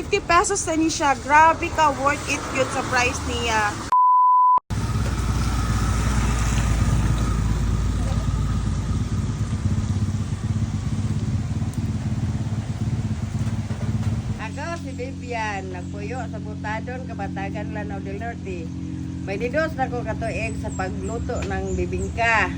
50 pesos na ni siya. Grabe ka, worth it yun sa price niya. Ako si Vivian, nagpuyo sa Butadon, Kabatagan, Lanao del Norte. May didos na ko katuig sa pagluto ng bibingka.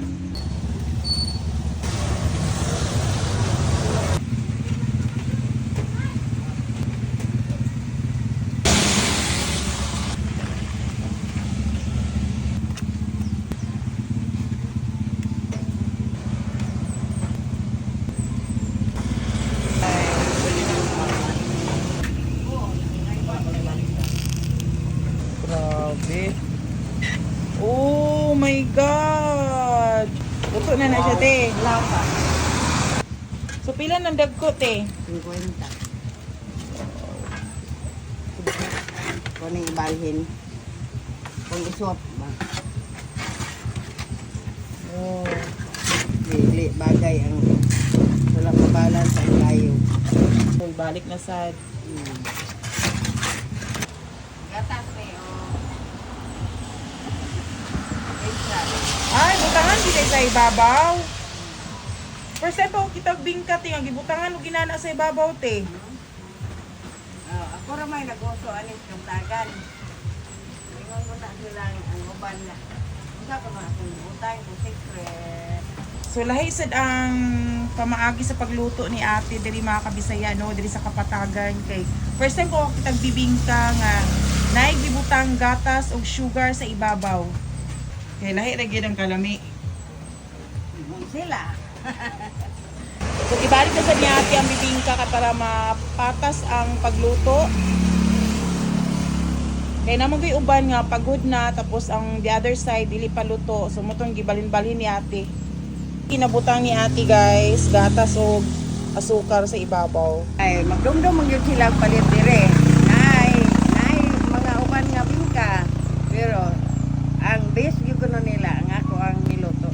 Grabe. Oh my God! Luto na na siya, te. Wala pa. So, pila ng dagko, te? 50. Kuning ibalhin. Kung isuot ba? Oh. Dili bagay ang wala pa balance ang kayo. So, balik na sad. Gatas ni o. Extra. Ay, butangan kita sa ibabaw. First time pa ako kitag bingka, te. Ang gibutangan o ginana sa ibabaw, te. Oh, ako ra may naguso anis kamtagan. Ingon ko na silang ang uban na. Unsa ko na akong butang ko secret. So lahi sad ang pamaagi sa pagluto ni ate diri mga kabisaya, no, diri sa Kapatagan, kay first time ko kitag bibingka nga naay gibutang gatas og sugar sa ibabaw. Kay lahi ra gyud ang kalami. Sila. So ibalik na sa ni ate ang bibingka ka para mapatas ang pagluto. Kay naman ko'y uban nga pagod na, tapos ang the other side dili pa luto. So motong gibalin-balhin ni ate. Kinabutang ni ate, guys, gatas og asukar sa ibabaw. Ay, magdumdum man gyud sila og palit dire. Nay, nay mga uban nga bingka. Pero ang best gyud kuno nila ang ako ang niluto.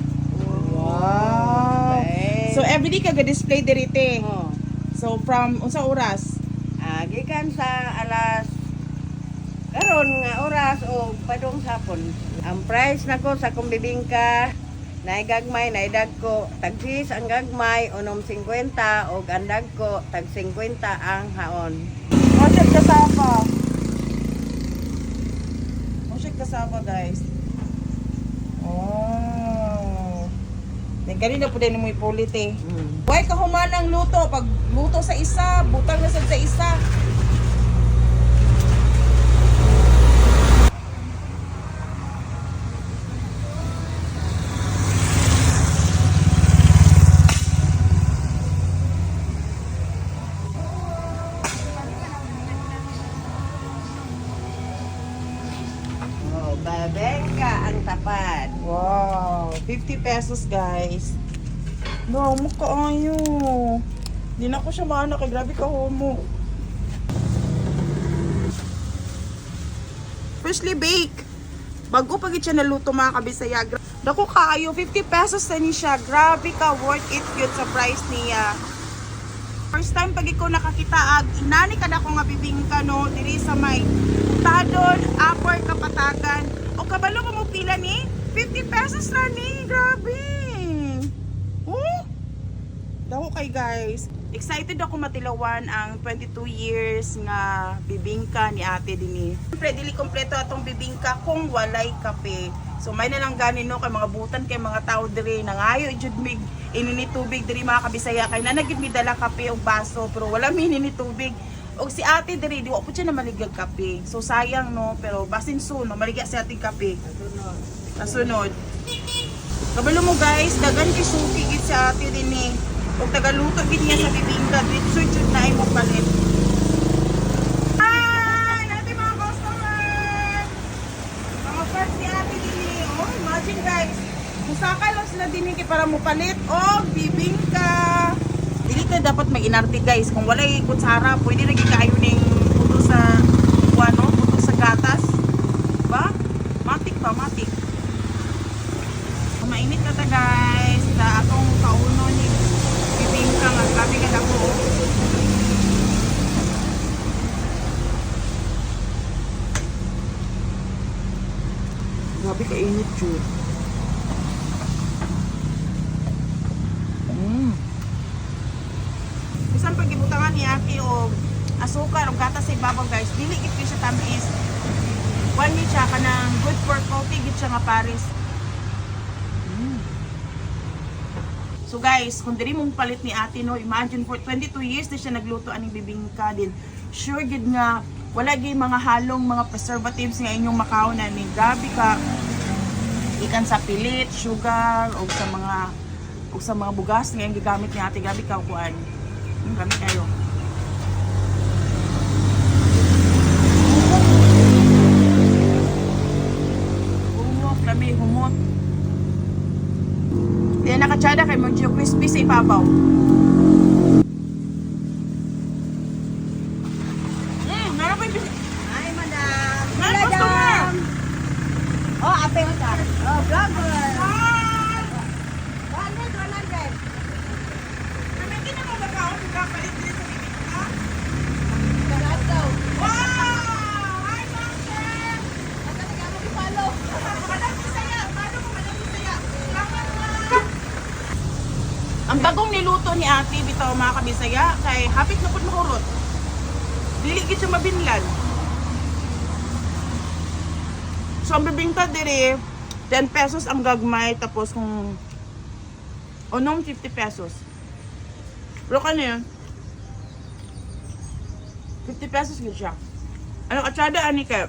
Wow. Ay. So everyday ka ga-display diri, te. Oh. So from unsa oras? Ah, gikan sa alas karon nga oras o padung hapon. Ang price nako sa akong bibingka naay gagmay, naay dagko, tag 6 ang gagmay, unom 50 og ang dagko tag 50 ang haon. Oh, check kasava. Oh, check kasava, guys. Oh. Then kanina po din mo ipulit eh. Why ka human ang luto? Pag luto sa isa, butang na sad sa isa. Oh, bibingka ang tapad. Wow, 50 pesos, guys. No, mukha ayo. Hindi na ko siya maano kay grabe ka homo. Freshly baked. Bago pa gid siya naluto mga kabisaya. Dako kaayo, 50 pesos na ni siya. Grabe ka, worth it yun sa price niya. First time pag ikaw nakakita ag inani ka na ko nga bibingka, no, diri sa may Tadon, Upper Kapatagan. O kabalo pa mo pila ni? 50 pesos ra ni. Grabe. Oh. Dako kay guys. Excited ako matilawan ang 22 years nga bibingka ni ate dinhi. Siyempre, dili kompleto atong bibingka kung walay kape. So may na lang gani no kay mga butan kay mga tao diri nangayo jud mig inini tubig diri mga kabisaya, kay na gyud mi dala kape og baso pero wala mi inini tubig. Og si ate diri di wa po siya na maligag kape. So sayang no, pero basin soon no maligya si ate kape. Kasunod. Kabalo mo guys, dagan kay suki gid si ate din eh. Ug tagaluto gid niya sa bibingka, dito jud na imo palit. Hi! Nati mga customer! Mga fans ni ate din eh. Oh, imagine guys. Musaka lang sila din eh kay para mo palit og bibingka. Dili ta dapat mag-inarte guys. Kung walay kutsara, pwede lagi kaayo ning puto sa ano, puto sa gatas. Ba? Matik ba? Matik. Mainit na ta guys sa atong kauno ni bibingka nga grabe ka dako. Grabe ka init jud. Bisan pag gibutangan ni Aki og asukar og gatas sa ibabaw, guys, dili gid kay siya tamis. Kuan ni siya kanang good for coffee gid siya nga pares. So guys, kung diri mong palit ni ate, no, imagine for 22 years na siya nagluto aning bibingka din. Sure gid nga wala gyud mga halong mga preservatives nga inyong makaon ani. Grabe ka ikan sa pilit, sugar o sa mga bugas nga ang gigamit ni ate. Grabe ka kuan. Grabe kayo. Humot, lami, humot. Kaya nakatsada kay medyo crispy sa ibabaw. Meron pa yung Hi, madam. Meron customer! Oh, ate ka. Oh, vlogger. Hi! 100, 100. Permiti na mo ba ka ako kapalit din sa bibig ka? Sarap daw. Wow! Hi, ma'am, sir! Asa na mo i-follow? Madam Bisaya! Paano mo, Madam Bisaya? Salamat, ma'am! Ang bagong niluto ni ate, bitaw mga kabisaya, kay hapit na pud mahurot. Dili gid siya mabinlan. So ang bibingka diri, 10 pesos ang gagmay, tapos kung unom 50 pesos. Pero kano yun? 50 pesos gid siya. Ano katsada ani kay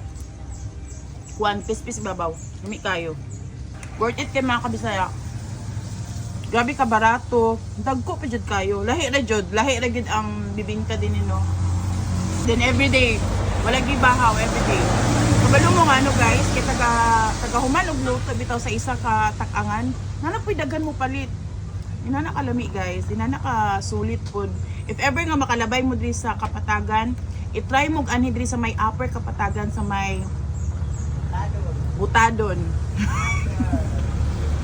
kuan pispis babaw. Lami kayo. Worth it kay mga kabisaya. Grabe ka barato. Dagko pa jud kayo. Lahi ra jud, lahi ra gid ang bibingka din no. Then everyday, wala gibahaw everyday. Kabalo mo nga ano guys, kay taga taga human og luto bitaw sa isa ka tak-angan. Nana po'y daghan mo palit. Inana kalami guys, inana ka sulit pod. If ever nga makalabay mo diri sa Kapatagan, i-try mo og anhi diri sa may upper Kapatagan sa may Butadon.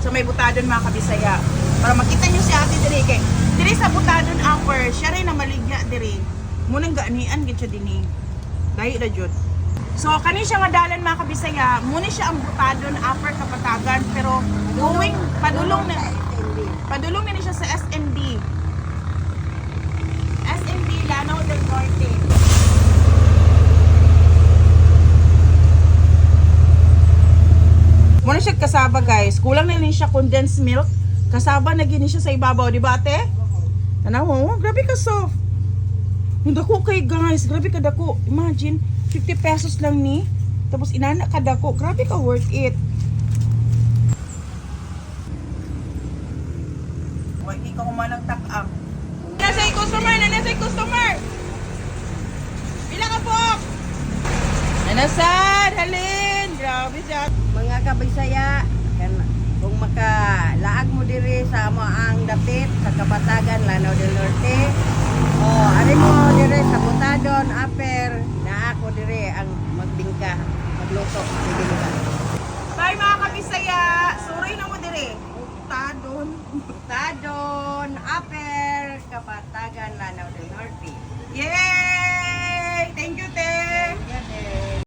Sa may Butadon mga kabisaya. Para makita nyo si ate diri kay diri sa Butadon upper, siya rin na maligya diri. Munang gaanian gid siya dinhi. Dahil ra jud. So kani siya nga dalan mga kabisaya, muna siya ang Butadon upper Kapatagan pero going padulong na ni siya sa SND. SND Lanao del Norte. Muna siya kasaba guys. Kulang na rin siya condensed milk. Kasaba na gini siya sa ibabaw, di ba ate? Tanaw mo, oh, grabe ka soft. Ang dako kay guys, grabe ka dako. Imagine, 50 pesos lang ni. Tapos inana ka dako, grabe ka worth it. Wag ka humanang takang. Nasa yung customer, nasa yung customer. Pila ka po? Nanasad, halin. Grabe siya. Mga kabisaya, kan kung makalaag mo diri sa amo ang dapit sa Kapatagan, Lanao del Norte. Oh, ari mo diri sa Butadon, Aper, na ako diri ang magbingka, magluto, bibingka. Bye mga kabisaya. Suroy na mo dire. Butadon. Butadon, Aper, Kapatagan, Lanao del Norte. Yay!